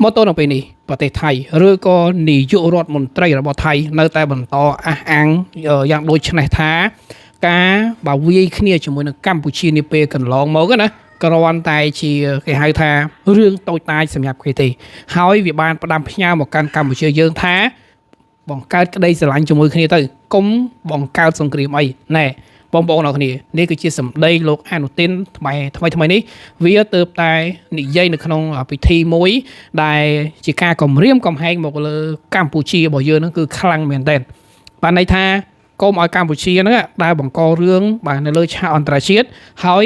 មកទល់នឹងពេលនេះប្រទេសថៃឬក៏នាយករដ្ឋមន្ត្រីរបស់ថៃនៅតែបន្តអះអាងយ៉ាងដូចនេះថា ការបើវាយគ្នាជាមួយនឹងកម្ពុជានាពេលកន្លងមកណាគ្រាន់តែជាគេហៅថារឿងតូចតាចសម្រាប់គេទេហើយវាបានផ្ដាំផ្ញើមកកាន់កម្ពុជាយើងថា បង្កើតក្តីស្រឡាញ់ជាមួយគ្នាទៅកុំបង្កើតសង្គ្រាមអីណែបងប្អូនអរគ្នានេះគឺជាសម្ដីលោកអនុទិនថ្មីថ្មីថ្មីនេះវាទៅតែនិយាយនៅក្នុងពិធីមួយ ដែលជាការគម្រាមកំហែងមកលើកម្ពុជារបស់យើងហ្នឹងគឺខ្លាំងមែនទែនបានន័យថាកុំឲ្យកម្ពុជាហ្នឹងដែលបង្ករឿងបាទនៅលើឆាកអន្តរជាតិហើយ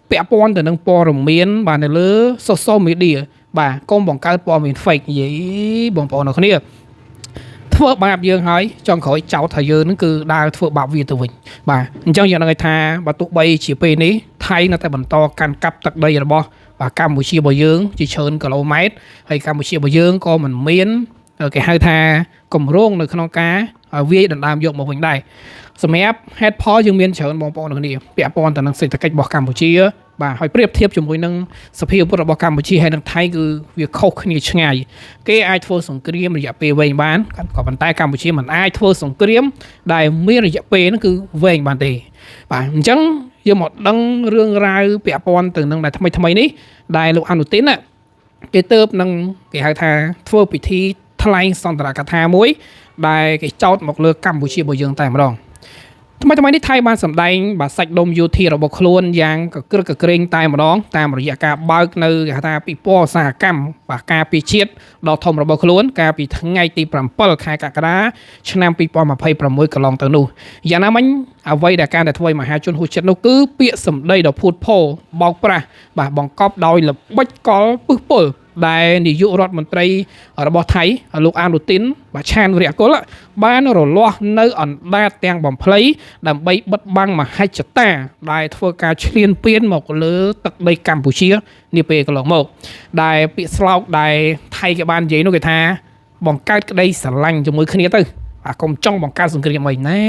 ពាក់ព័ន្ធទៅនឹងព័ត៌មានបាទនៅលើ social media បាទកុំបង្កើតព័ត៌មាន fake និយាយបងប្អូនអរគ្នា ធ្វើបាបយើងហើយចង់ក្រោយចោទថាយើងនឹងគឺដើរធ្វើបាបវាទៅវិញបាទអញ្ចឹងយើងនឹងឲ្យថាបើទោះបីជាពេលនេះថៃនៅតែបន្តកាន់កាប់ទឹកដីរបស់បាទកម្ពុជារបស់យើងជាច្រើនគីឡូម៉ែត្រហើយកម្ពុជារបស់យើងក៏មិនមានគេហៅថាគម្រោងនៅក្នុងការវាយដណ្ដើមយកមកវិញដែរសម្រាប់ហេតុផលយើងមានច្រើនបងប្អូនទាំងគ្នាពាក់ព័ន្ធទៅនឹងសេដ្ឋកិច្ចរបស់កម្ពុជាបាទហើយប្រៀបធៀបជាមួយនឹងសភាវុធរបស់កម្ពុជាហើយនឹងថៃគឺវាខុសគ្នាឆ្ងាយគេអាចធ្វើសង្គ្រាមរយៈពេលវែងបានក៏ប៉ុន្តែកម្ពុជាមិនអាចធ្វើសង្គ្រាមដែលមានរយៈពេលហ្នឹងគឺវែងបានទេបាទអញ្ចឹងយើងមកដឹងរឿងរ៉ាវពាក់ព័ន្ធទៅនឹងដែលថ្មីថ្មីនេះដែលលោកអនុទិនណាគេទៅនឹងគេហៅថាធ្វើពិធីថ្លែងសន្ទរកថាមួយ ដែលគេចោទមកលើកម្ពុជារបស់យើងតែម្ដង ថ្មីថ្មីនេះថៃបានសម្ដែងបាទសាច់ដុំយោធារបស់ខ្លួនយ៉ាងកក្រឹកកក្រែងតែម្ដងតាមរយៈការបើកនៅគេហៅថាពិព័រណ៍ឧស្សាហកម្មបាទការពារជាតិដ៏ធំរបស់ខ្លួនកាលពីថ្ងៃទី7ខែកក្កដាឆ្នាំ2026កន្លងទៅនោះយ៉ាងណាមិញអ្វីដែលការតែធ្វើឲ្យមហាជនហួសចិត្តនោះគឺពាក្យសម្ដីដ៏ភូតភរបោកប្រាស់បាទបង្កប់ដោយល្បិចកលពឹសពុលដែលនាយករដ្ឋមន្ត្រីរបស់ថៃលោកអានុទីនបាទឆានវិរៈគុលបានរលាស់នៅអណ្ដាតទាំងបំភ្លៃដើម្បីបិទបាំងមហិច្ឆតាដែលធ្វើការឈ្លានពានមកលើទឹកដីកម្ពុជានាពេលកន្លងមកដែលពាក្យស្លោកដែលថៃគេបាននិយាយនោះគេថា បង្កើតក្តីស្រឡាញ់ជាមួយគ្នាទៅអាកុំចង់បង្កើតសង្គ្រាមអីណែ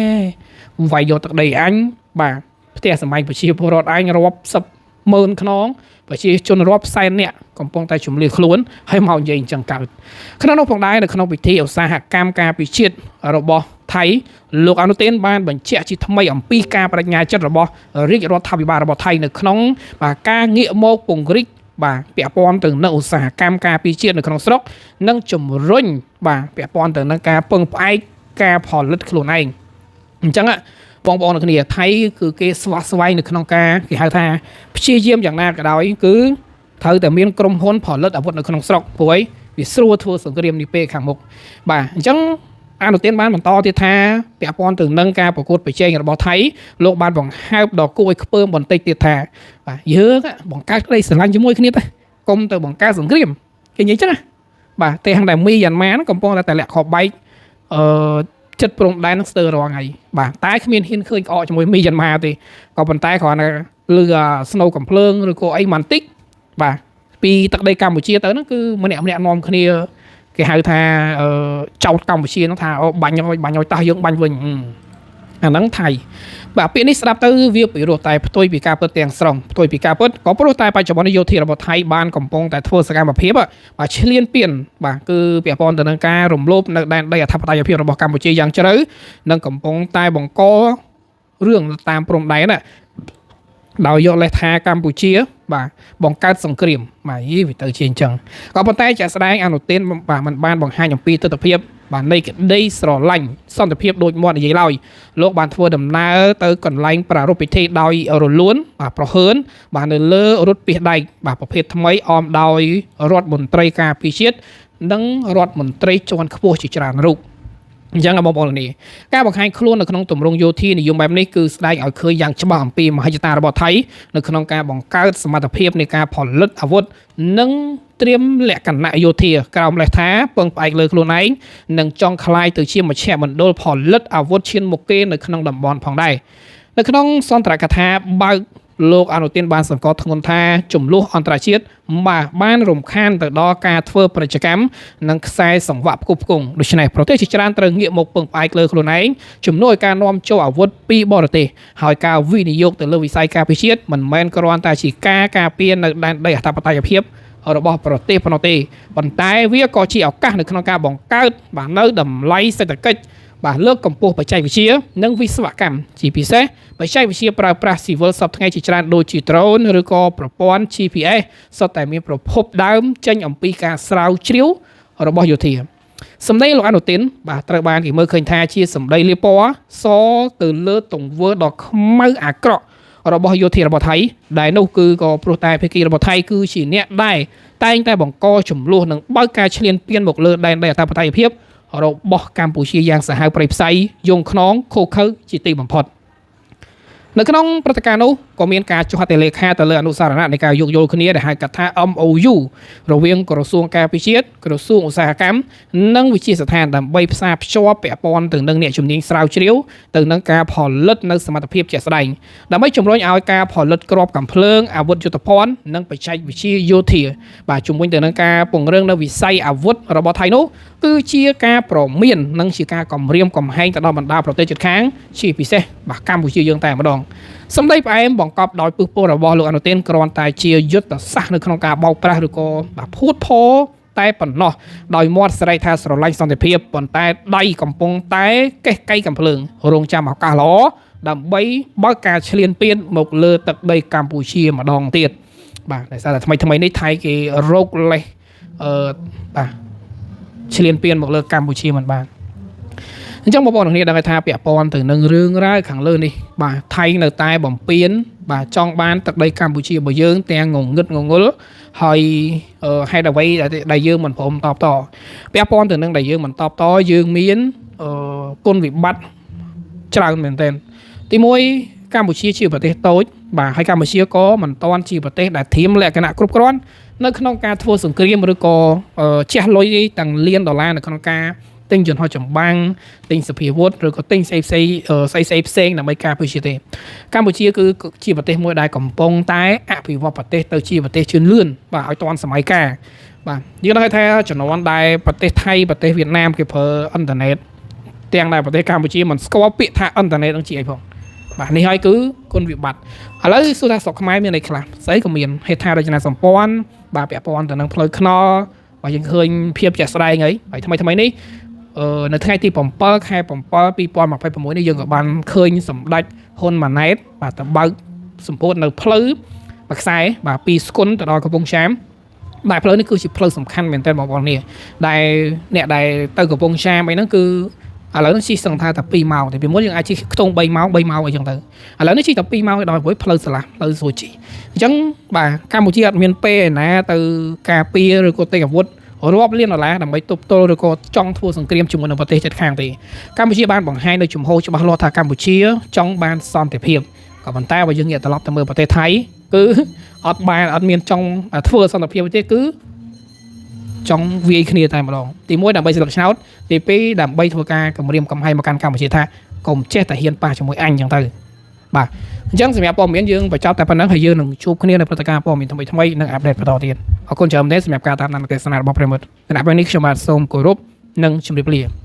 វាយយកទឹកដីអញបាទផ្ទះសម្បែងប្រជាពលរដ្ឋអញរាប់សិបម៉ឺនខ្នងប្រជាជនរាប់សែននាក់កំពុងតែជំលះខ្លួនហើយមកនិយាយអញ្ចឹងកើតក្នុងនោះផងដែរនៅក្នុងពិធីឧស្សាហកម្មការពិជាតិរបស់ថៃលោកអនុទិនបានបញ្ជាក់ជាថ្មីអំពីការបដិញ្ញាចិត្តរបស់រាជរដ្ឋាភិបាលរបស់ថៃនៅក្នុងបាទការងាកមកពង្រីកបាទពាក់ព័ន្ធទៅនឹងឧស្សាហកម្មការពារជាតិនៅក្នុងស្រុកនិងជំរុញបាទពាក់ព័ន្ធទៅនឹងការពឹងផ្អែកការផលិតខ្លួនឯងអញ្ចឹងបងប្អូនទាំងគ្នាថៃគឺគេស្វះស្វែងនៅក្នុងការគេហៅថាព្យាយាមយ៉ាងណាក៏ដោយគឺត្រូវតែមានក្រុមហ៊ុនផលិតអាវុធនៅក្នុងស្រុកព្រោះអីវាស្រួលធ្វើសង្គ្រាមនេះពេលខាងមុខបាទអញ្ចឹងអនុទានបានបន្តទៀតថាពាក់ព័ន្ធទៅនឹងការប្រកួតប្រជែងរបស់ថៃលោកបានបង្ហើបដល់គួរឲ្យខ្ពើមបន្តិចទៀតថាបាទយើងបង្កើតក្តីស្រឡាញ់ជាមួយគ្នាទៅកុំទៅបង្កើតសង្គ្រាមគេនិយាយចឹងណាបាទទាំងដែលមីយ៉ាន់ម៉ាកំពុងតែតម្លាក់គ្រាប់បែកអឺចិត្តព្រំដែននឹងស្ទើររាល់ថ្ងៃបាទតែគ្មានហ៊ានឃើញក្អកជាមួយមីយ៉ាន់ម៉ាទេក៏ប៉ុន្តែគ្រាន់តែលឺស្នូកំភ្លើងឬក៏អីបន្តិចបាទពីទឹកដីកម្ពុជាទៅហ្នឹងគឺម្នាក់ម្នាក់នាំគ្នាគេហៅថាចោតកម្ពុជាហ្នឹងថាអូបាញ់ឲ្យបាញ់ឲ្យតោះយើងបាញ់វិញអាហ្នឹងថៃបាទពាក្យនេះស្ដាប់ទៅវាពិរោះតែផ្ទុយពីការពិតទាំងស្រុងផ្ទុយពីការពិតក៏ព្រោះតែបច្ចុប្បន្នយោធារបស់ថៃបានកំពុងតែធ្វើសកម្មភាពបាទឈ្លានពានបាទគឺពាក់ព័ន្ធទៅនឹងការរំលោភនៅដែនដីអធិបតេយ្យភាពរបស់កម្ពុជាយ៉ាងជ្រៅនិងកំពុងតែបង្ករឿងតាមព្រំដែនណាដោយយកលេសថាកម្ពុជាបាទបង្កើតសង្គ្រាមបាទយីវាទៅជាអញ្ចឹងក៏ប៉ុន្តែជាក់ស្ដែងអនុទិនបាទមិនបានបង្ហាញអំពីទិដ្ឋភាពបាទនៃក្តីស្រឡាញ់សន្តិភាពដូចមាត់និយាយឡើយលោកបានធ្វើដំណើរទៅកន្លែងប្រារព្ធពិធីដោយរលូនបាទប្រហើនបាទនៅលើរថពាសដែកបាទប្រភេទថ្មីអមដោយរដ្ឋមន្ត្រីការពារជាតិនិងរដ្ឋមន្ត្រីជាន់ខ្ពស់ជាច្រើនរូបអញ្ចឹងបងប្អូននេះការបង្ហាញខ្លួននៅក្នុងទម្រង់យោធានិយមបែបនេះគឺស្ដែងឲ្យឃើញយ៉ាងច្បាស់អំពីមហិច្ឆតារបស់ថៃនៅក្នុងការបង្កើតសមត្ថភាពនៃការផលិតអាវុធនិងត្រៀមលក្ខណៈយោធាក្រោមលេសថាពឹងផ្អែកលើខ្លួនឯងនិងចង់ក្លាយទៅជាមជ្ឈមណ្ឌលផលិតអាវុធឈានមុខគេនៅក្នុងតំបន់ផងដែរនៅក្នុងសន្ទរកថាបើកលោកអនុទិនបានសង្កត់ធ្ងន់ថាចំនួនអន្តរជាតិបាទបានរំខានទៅដល់ការធ្វើប្រជាកម្មនិងខ្សែសង្វាក់ផ្គូផ្គងដូច្នេះប្រទេសជាច្រើនត្រូវងាកមកពឹងផ្អែកលើខ្លួនឯងជំនួសឲ្យការនាំចូលអាវុធពីបរទេសហើយការវិនិយោគទៅលើវិស័យការពារជាតិមិនមែនគ្រាន់តែជាការការពារនៅដែនដីអធិបតេយ្យភាព របស់ប្រទេសប៉ុណ្ណោះទេប៉ុន្តែវាក៏ជាឱកាសនៅក្នុងការបង្កើតបាទនៅតម្លៃសេដ្ឋកិច្ចបាទលើកកម្ពស់បច្ចេកវិទ្យានិងវិស្វកម្មជាពិសេសបច្ចេកវិទ្យាប្រើប្រាស់ស៊ីវិលសព្វថ្ងៃជាច្រើនដូចជា drone ឬក៏ប្រព័ន្ធ GPS សុទ្ធតែមានប្រភពដើមចេញអំពីការស្រាវជ្រាវរបស់យោធាសម្ដីលោកអនុទិនបាទត្រូវបានគេមើលឃើញថាជាសម្ដីលាបពណ៌សទៅលើទង្វើដ៏ខ្មៅអាក្រក់របស់យោធារបស់ថៃដែលនោះគឺក៏ព្រោះតែភាគីរបស់ថៃគឺជាអ្នកដែលតែងតែបង្កចំនួននិងបើកការឈ្លានពានមកលើដែនដីអធិបតេយ្យភាពរបស់កម្ពុជាយ៉ាងសាហាវព្រៃផ្សៃយងខ្នងខូខើជាទីបំផុតនៅក្នុងព្រឹត្តិការណ៍នោះក៏មានការចុះហត្ថលេខាទៅលើអនុសារណៈនៃការយោគយល់គ្នាដែលហៅកាត់ថា MOU រវាងក្រសួងការពារជាតិក្រសួងឧស្សាហកម្មនិងវិទ្យាស្ថានដើម្បីផ្សារភ្ជាប់ពាក់ព័ន្ធទៅនឹងអ្នកជំនាញស្រាវជ្រាវទៅនឹងការផលិតនៅសមត្ថភាពជាក់ស្ដែងដើម្បីជំរុញឲ្យការផលិតគ្រាប់កាំភ្លើងអាវុធយុទ្ធភណ្ឌនិងបច្ចេកវិទ្យាយោធាបាទជំរុញទៅនឹងការពង្រឹងនៅវិស័យអាវុធរបស់ថៃនោះគឺជាការប្រមាននិងជាការគំរាមកំហែងទៅដល់បណ្ដាប្រទេសជិតខាងជាពិសេសបាទកម្ពុជាយើងតែម្ដងសម្ដីផ្អែមបង្កប់ដោយពឹសពលរបស់លោកអនុទិនគ្រាន់តែជាយុទ្ធសាស្ត្រនៅក្នុងការបោកប្រាស់ឬក៏បាទភូតភរតែប៉ុណ្ណោះដោយមាត់ស្រែកថាស្រឡាញ់សន្តិភាពប៉ុន្តែដៃកំពុងតែកេះកៃកំភ្លើងរងចាំឱកាសល្អដើម្បីបើកការឈ្លានពានមកលើទឹកដីកម្ពុជាម្ដងទៀតបាទដោយសារតែថ្មីថ្មីនេះថៃគេរោគលេសអឺបាទឈ្លានពានមកលើកម្ពុជាមិនបានអញ្ចឹងបងប្អូនទាំងគ្នាដឹងថាពាក់ព័ន្ធទៅនឹងរឿងរ៉ាវខាងលើនេះបាទថៃនៅតែបំពេញបាទចង់បានទឹកដីកម្ពុជារបស់យើងទាំងងងឹតងងុលហើយហេតុអ្វីដែលយើងមិនព្រមតបតពាក់ព័ន្ធទៅនឹងដែលយើងមិនតបតយើងមានគុណវិបត្តិច្រើនមែនទែនទី1កម្ពុជាជាប្រទេសតូចបាទហើយកម្ពុជាក៏មិនទាន់ជាប្រទេសដែលធៀមលក្ខណៈគ្រប់គ្រាន់នៅក្នុងការធ្វើសង្គ្រាមឬក៏ជះលុយទាំងលានដុល្លារនៅក្នុងការទិញយន្តហោះចម្បាំងទិញសភាវុធឬក៏ទិញស្អីផ្សេងស្អីស្អីផ្សេងដើម្បីការពារជាតិទេកម្ពុជាគឺជាប្រទេសមួយដែលកំពុងតែអភិវឌ្ឍប្រទេសទៅជាប្រទេសជឿនលឿនបាទឲ្យទាន់សម័យកាលបាទយើងដឹងថាជំនាន់ដែលប្រទេសថៃប្រទេសវៀតណាមគេប្រើអ៊ីនធឺណិតទាំងដែលប្រទេសកម្ពុជាមិនស្គាល់ពាក្យថាអ៊ីនធឺណិតនឹងជាអីផងបាទនេះហើយគឺគុណវិបត្តិឥឡូវសួរថាស្រុកខ្មែរមានអីខ្លះស្អីក៏មានហេដ្ឋារចនាសម្ព័ន្ធបាទពាក់ព័ន្ធទៅនឹងផ្លូវថ្នល់បាទយើងឃើញភាពជាក់ស្ដែងហើយហើយថ្មីថ្មីនេះនៅថ្ងៃទី7ខែ7 2026នេះយើងក៏បានឃើញសម្ដេចហ៊ុនម៉ាណែតបាទទៅបើកសម្ពោធនៅផ្លូវមួយខ្សែបាទពីស្គុនទៅដល់កំពង់ចាមដែលផ្លូវនេះគឺជាផ្លូវសំខាន់មែនទែនបងប្អូននេះដែលអ្នកដែលទៅកំពង់ចាមអីហ្នឹងគឺឥឡូវនេះជិះសឹងថាតែ2ម៉ោងតែពីមុនយើងអាចជិះខ្ទង់3ម៉ោង3ម៉ោងអីចឹងទៅឥឡូវនេះជិះតែ2ម៉ោងដល់ព្រោះផ្លូវស្រឡះផ្លូវស្រួលជិះអញ្ចឹងបាទកម្ពុជាអត់មានពេលឯណាទៅការពារឬក៏ទិញអាវុធរាប់លានដុល្លារដើម្បីទប់ទល់ឬក៏ចង់ធ្វើសង្គ្រាមជាមួយនឹងប្រទេសជិតខាងទេកម្ពុជាបានបង្ហាញនៅជំហរច្បាស់លាស់ថាកម្ពុជាចង់បានសន្តិភាពក៏ប៉ុន្តែបើយើងងាកត្រឡប់ទៅមើលប្រទេសថៃគឺអត់បានអត់មានចង់ធ្វើសន្តិភាពទេគឺចង់វាយគ្នាតែម្ដងទី1ដើម្បីស្លឹកឆ្នោតទី2ដើម្បីធ្វើការគម្រាមកំហែងមកកាន់កម្ពុជាថាកុំចេះតែហ៊ានប៉ះជាមួយអញអញ្ចឹងទៅបាទអញ្ចឹងសម្រាប់ព័ត៌មានយើងបញ្ចប់តែប៉ុណ្្នឹងហើយយើងនឹងជួបគ្នានៅព្រឹត្តិការណ៍ព័ត៌មានថ្មីៗនិងអាប់ដេតបន្តទៀតអរគុណច្រើនមែនទែនសម្រាប់ការតាមដានទស្សនារបស់ប្រិយមិត្តគណៈពេលនេះខ្ញុំបាទសូមគោរពនិងជម្រាបលា។